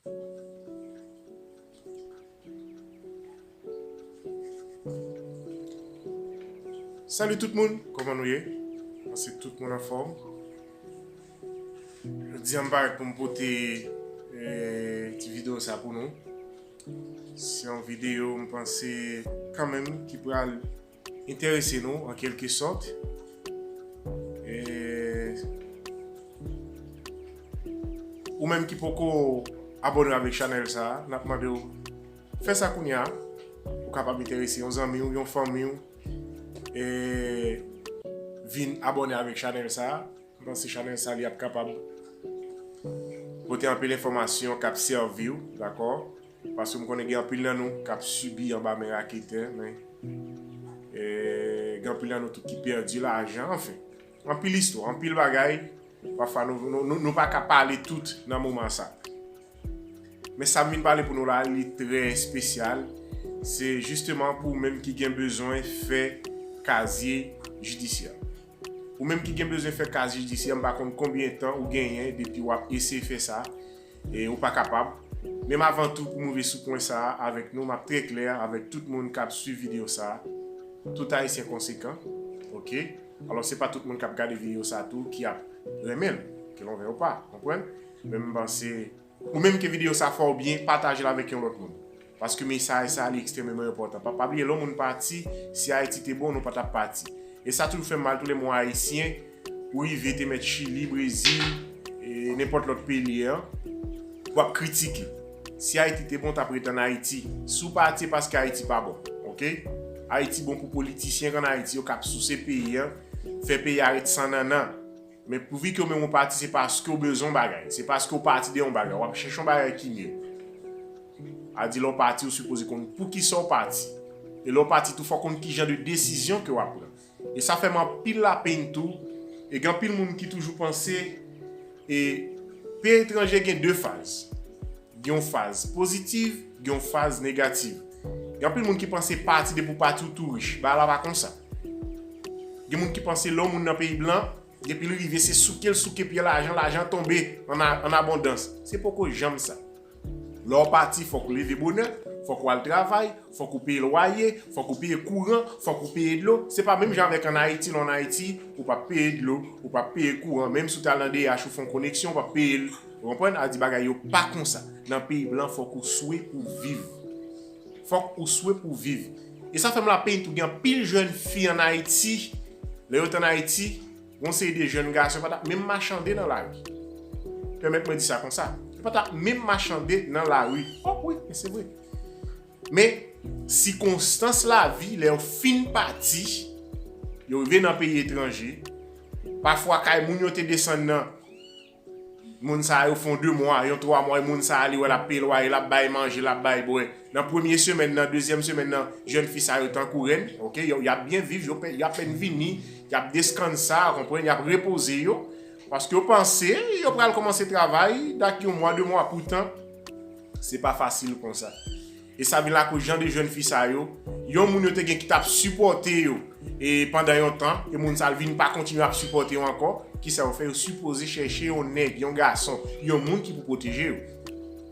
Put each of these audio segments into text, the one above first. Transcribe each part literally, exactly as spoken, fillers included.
Salut tout moun, kòman nou ye? Panse tout moun anfòm. Jodi a m parèt pou m pote eh, ti videyo sa pou nou. Se yon videyo m panse kanmenm ki pral enterese nou an kèlke sòt. Eh, ou menm ki poko abòne avèk chanèl sa, n ap mande w fè sa kounye a. Ou kapab enterese yon zanmi w, yon fanmi w, eh, vin abòne avèk chanèl sa. M panse chanèl sa li ap kapab pote anpil enfòmasyon k ap sèvi w, dakò? Paske m konnen gen anpil nan nou k ap sibi anba men raketè, men eh, gen anpil nan nou tou ki pèdi lajan, anfen. Anpil istwa, anpil bagay, pafwa nou, nou, nou, nou pa ka pale tout nan moman sa. Men sa m vin pale pou nou la, li trè espesyal. Se jisteman pou ou menm ki gen bezwen fè kazye jidisyè. Ou menm ki gen bezwen fè kazye jidisyè, m pa konn konbyen tan ou genyen depi w ap eseye fè sa, e ou pa kapab. Menm avan tou, pou m rive sou pwen sa a avèk nou, m ap trè klè avèk tout moun k ap swiv videyo sa a. Tout Ayisyen konsekan, oke? Alò, se pa tout moun k ap gade videyo sa a tou ki ap renmen l, ke l anvè ou pa, konprann? Men m panse, ou menm ke videyo sa fè w byen, pataje l avèk yon lòt moun. Paske mesaj sa a, li ekstrèmeman enpòtan. Pa, pa bliye, lè yon moun pati, si Ayiti te bon, nou pa t ap pati. E sa toujou fè m mal, tou lè m wè yon Ayisyen, ou rive te mèt Chili, Brezil, e nenpòt lòt peyi li ye an, w ap kritike. Si Ayiti te bon, w t ap ret ann Ayiti. Si w pati, se paske Ayiti pa bon, oke? Ayiti bon pou politisyen k ann Ayiti, yo k ap souse peyi an, fè peyi a ret san nannan. Men pouvi ke w menm ou pati, se paske w bezwen yon bagay. Se paske w pati de yon bagay. W ap chèche yon bagay ki mye. A di lè w pati, ou sipoze konn poukisa w pati. E lè w pati tou, fò w konn ki jan de desizyon ke w ap pran. E sa fè m anpil lapenn tou. E gen anpil moun ki toujou panse, e peyi etranje gen de faz. Gen yon faz pozitiv, gen yon faz negativ. Gen anpil moun ki panse pati depi w pati ou tou rich. Bagay la pa konsa. Gen moun ki panse lè yon moun nan peyi blan, depi l rive se souke l souke pye lajan, lajan tonbe an a- an abondans. Se poko janm sa. Lè w pati, fòk ou leve bonè, fòk ou al travay, fòk ou peye lwaye, fòk ou peye kouran, fòk ou peye dlo. Se pa menm jan avèk ann Ayiti, lè w ann Ayiti, ou p ap peye dlo, ou p ap peye kouran. Menm si w t al nan D H ou fè yon koneksyon, ou p ap peye l. Ou konprann? A di bagay yo pa konsa. Nan peyi blan, fòk ou swe pou viv. Fòk ou swe pou viv. E sa fè m lapenn tou, gen anpil jèn fi ann Ayiti, lè yo t ann Ayiti, gon seri de jèn gason pa t ap menm machande nan lari. Pèmèt mwen di sa konsa. Yo pa t ap menm machande nan lari. Oh wi, men se vre. Men, sikonstans lavi, lè yo fin pati, yo rive nan peyi etranje, pafwa kay moun yo te desann nan, moun sa yo fè yon de mwa, yon twa mwa, e moun sa a li wè l ap peye lwaye, l ap bay manje, l ap bay bwè. Nan premye semèn nan, dezyèm semèn nan, jèn fi sa yo tankou rèn, oke, yo, y ap byen viv, yo pè- y apèn vini, y ap deskann sa, konprann, y ap repoze yo. Paske yo panse yo pral kòmanse travay, dak yon mwa, de mwa, poutan, se pa fasil konsa. E sa vin lakoz jan de jèn fi sa yo, yon moun yo te gen ki t ap sipòte yo, e pandan yon tan, e moun sa l vin pa kontinye ap sipòte yo ankò, kisa yo fè? Yo sipoze chèche yon nèg, yon gason, yon moun ki pou pwoteje yo.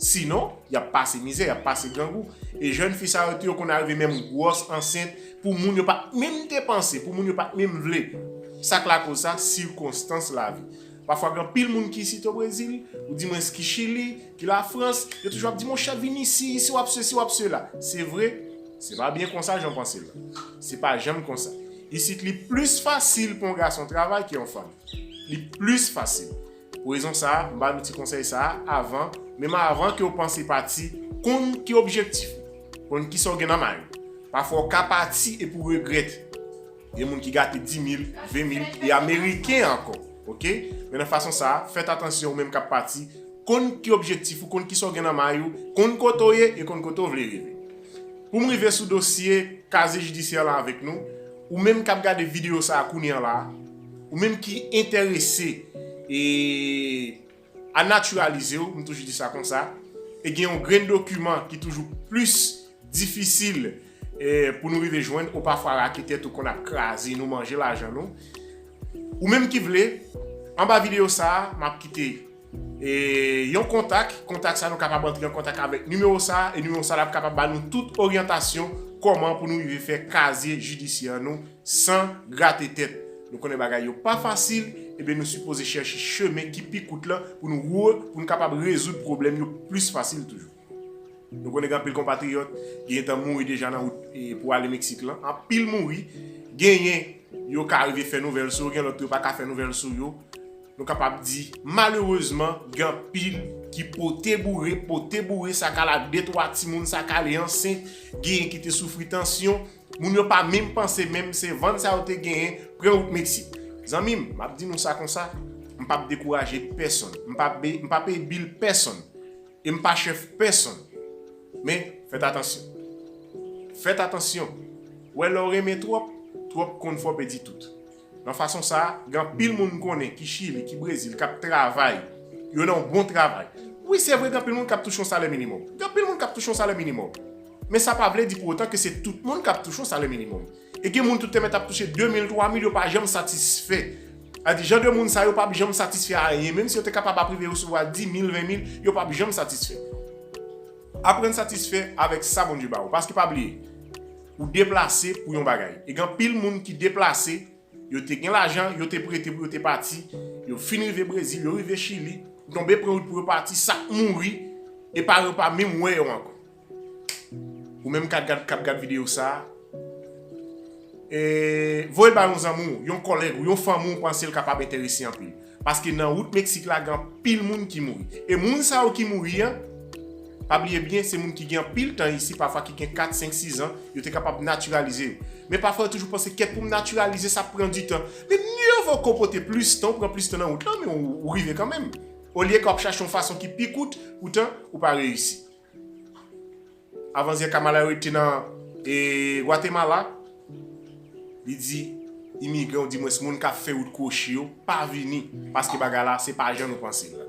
Sinon, y ap pase mizè, y ap pase grangou. E jèn fi sa yo tou, yo konn arive menm gwòs ansent pou moun yo pa t menm te panse, pou moun yo pa t menm vle. Sa k lakoz sa? Sikonstans lavi. Pafwa, gen anpil moun ki isit o Brezil, ou di mwens ki Chili, ki Lafrans, yo toujou ap di, monchè, vin isi, isi w ap sesi, w ap sela. Se vre, se pa byen konsa jan w panse l la. Se pa janm konsa. Isit, li plis fasil pou yon gason travay ke yon fanm. Li plis fasil. Pou rezon sa a, m ba nou ti konsèy sa a avan, menm avan ke w panse pati, konn ki objektif ou, konn kisa w gen nan may ou. Pafwa, w ka pati epi w regrèt. Gen moun ki gate di mil, ven mil, e ameriken ankò, oke? Men nan fason sa a, fèt atansyon ou menm k ap pati, konn ki objektif ou, konn kisa w gen nan may ou, konn kote w ye e konn kote w vle rive. Pou m rive sou dosye kazye jidisyè la avèk nou, ou menm k ap gade videyo sa a kounye a la, ou menm ki enterese e a natiralize w, m toujou di sa konsa, e gen yon grenn dokiman ki toujou plis difisil, e, pou nou rive jwenn, ou pafwa raketè tou konn ap kraze nou, manje lajan nou. Ou menm ki vle, anba videyo sa a, m ap kite e, yon kontak. Kontak sa nou kapab antre an kontak avèk nimewo sa, e nimewo sa l ap kapab ba nou tout oryantasyon kòman pou nou rive fè kazye jidisyè nou san grate tèt. Nou konnen bagay yo pa fasil, ebyen nou sipoze chèche chemen ki pi kout lan pou nou, pou nou kapab rezoud pwoblèm yo plis fasil toujou. Nou konnen gen anpil konpatriyòt ki gentan mouri deja nan wout, e, pou ale Meksik lan. Anpil mouri. Genyen yo ka rive fè nouvèl sou yo, gen lòt yo pa ka fè nouvèl sou yo. Nou kapab di, malerezman, gen anpil ki pote boure, pote boure, sa ka la de twa timoun, sa ka ale ansent, genyen ki te soufri tansyon. Moun yo pa menm panse, menm se van sa yo te genyen, pran wout Meksik. Zanmi m, m ap di nou sa konsa, m p ap dekouraje pèsonn, m p ap be-, m p ap peye bil pèsonn, e m pa chèf pèsonn. Men, fèt atansyon. Fèt atansyon. Wè lè w renmen twòp, twòp konn fè w pèdi tout. Nan fason sa a, gen anpil moun m konnen ki Chili, ki Brezil, k ap travay. Yo nan yon bon travay. Wi, se vre, gen anpil moun k ap touche yon salè minimòm. Gen anpil moun k ap touche yon salè minimòm. Men sa pa vle di pou otan ke se tout moun k ap touche yon salè minimòm. E gen moun tout te mèt ap touche de mil, twa mil, yo pa janm satisfè. A di, jan de moun sa yo p ap janm satisfè a anyen. Menm si yo te kapab ap rive resevwa dis mil, ven mil, yo p ap janm satisfè. Aprann satisfè avèk sa Bondye ba ou. Paske pa bliye, ou deplase pou yon bagay. E gen anpil moun ki deplase, yo te gen lajan, yo te prete pou yo te pati, yo fin rive Brezil, yo rive Chili, yo tonbe pran wout pou yo pati, sa mouri, e pa yo pa menm wè yo ankò. Ou menm k ap gad, k ap gad videyo sa a, e, voye l ba yon zanmi w, yon kòlèg ou, yon fanmi w panse l kapab enterese anpil. Paske nan wout Meksik la, gen anpil moun ki mouri. E moun sa yo ki mouri an, pa bliye byen, se moun ki gen anpil tan isi, pafwa ki gen kat, senk, sis an, yo te kapab natiralize yo. Men pafwa yo toujou panse, kèt pou m natiralize, sa ap pran ditan. Men mye vo ke w pote plis tan, w pran plis tan nan wout lan, men ou, ou rive kanmenm. Olye ke w ap chache yon fason ki pi kout, poutan ou pa reyisi. Avantyè Kamala yo rete nan, e, Gwatemala, li di imigran, ou dimwens moun k ap fè wout kwochi yo, pa vini, paske bagay la, se pa jan nou panse l lan.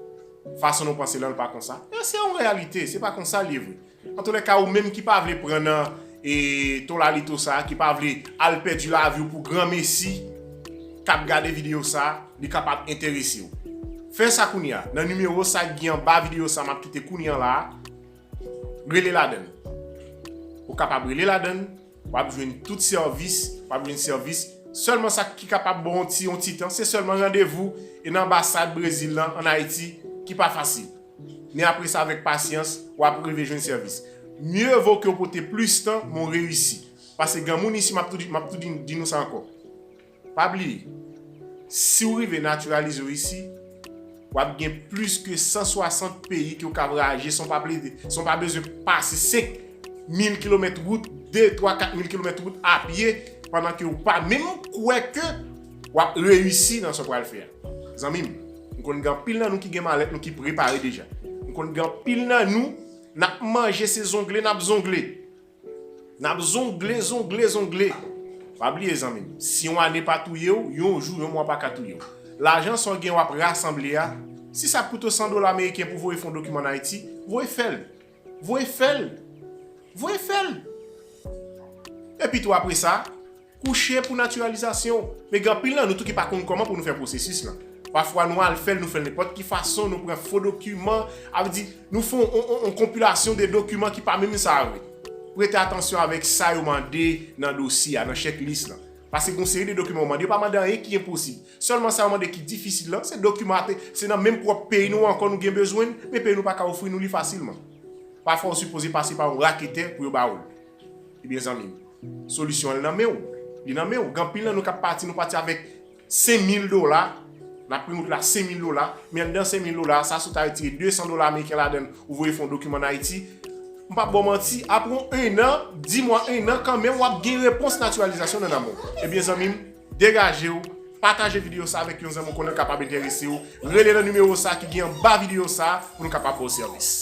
Fason nou panse l lan, l pa konsa. E se yon reyalite, se pa konsa l ye vre. Antoulèka, ou menm ki pa vle pran nan, e, tolalito sa, ki pa vle al pèdi lavi w pou granmesi, k ap gade videyo sa, li kapab enterese w. Fè sa kounye a. Nan nimewo sa ki gen anba videyo sa, m ap kite kounye a la a, rele ladann. Ou kapab rele ladann, w ap jwenn tout sèvis, w ap jwenn sèvis. Sèlman sa ki kapab ba w yon ti, yon ti tan, se sèlman randevou e nan anbasad Brezil lan ann Ayiti, ki pa fasil. Men apre sa, avèk pasyans, w ap rive jwenn sèvis. Mye vo ke w pote plis tan, men w reyisi. Paske gen moun isi, m ap tou di, m ap tou di, di nou sa ankò. Pa bliye, si w rive natiralize w isi, w ap gen plis ke san swasant peyi ke w ka vwayaje san w pa plede, san w pa bezwen pase senk mil kilomèt wout, de, twa, kat mil kilomèt wout a pye, pandan ke w pa menm kwè ke w ap reyisi nan sa w pral fè a. Zanmi m, m konn gen anpil nan nou ki gen malèt nou ki prepare deja. M konn gen anpil nan nou, n ap manje, se zongle n ap zongle. N ap zongle, zongle, zongle. Pa bliye, zanmi m, si yon ane pa touye w, yon jou, yon mwa pa ka touye w. Lajan sa w gen w ap rasanble a, si sa ap koute w san dola ameriken pou voye fè yon dokiman ann Ayiti, voye fè l. Voye fè l. Voye fè l. Epi tou, apre sa, kouche pou natiralizasyon w. Men gen anpil nan nou tou ki pa konn kòman pou nou fè pwosesis lan. Pafwa, nou al fè l, nou fè l nenpòt ki fason, nou pran fo dokiman, sa vle di, nou fè yon, yon, yon, yon konpilasyon de dokiman ki pa menm sa vre. Prete atansyon avèk sa yo mande nan dosye a, nan chèklis lan. Paske gen yon seri de dokiman yo mande, yo pa mande anyen ki enposib. Sèlman sa yo mande ki difisil lan, se dokiman ate, se nan menm pwòp peyi nou ankò nou gen bezwen l, men peyi nou pa ka ofri nou li fasilman. Pafwa, ou sipoze pase pa yon raketè pou yo ba ou l. Ebyen, zanmi m, solisyon an, li nan men w. Li nan men w. Gen anpil nan nou k ap pati, nou pati avèk senk mil dola. N ap pran wout la senk mil dola. Men anndan senk mil dola sa, si w ta retire de san dola ameriken ladan l, ou voye fè yon dokiman ann Ayiti, m p ap ba w manti, apre yon ennan, di mwa, ennan, kanmenm, w ap gen repons natiralizasyon nan nan men w. Ebyen, zanmi m, degaje w, pataje videyo sa avèk yon zanmi w konnen l kapab enterese w. Rele nan nimewo sa ki gen anba videyo sa pou nou kapab ba w sèvis.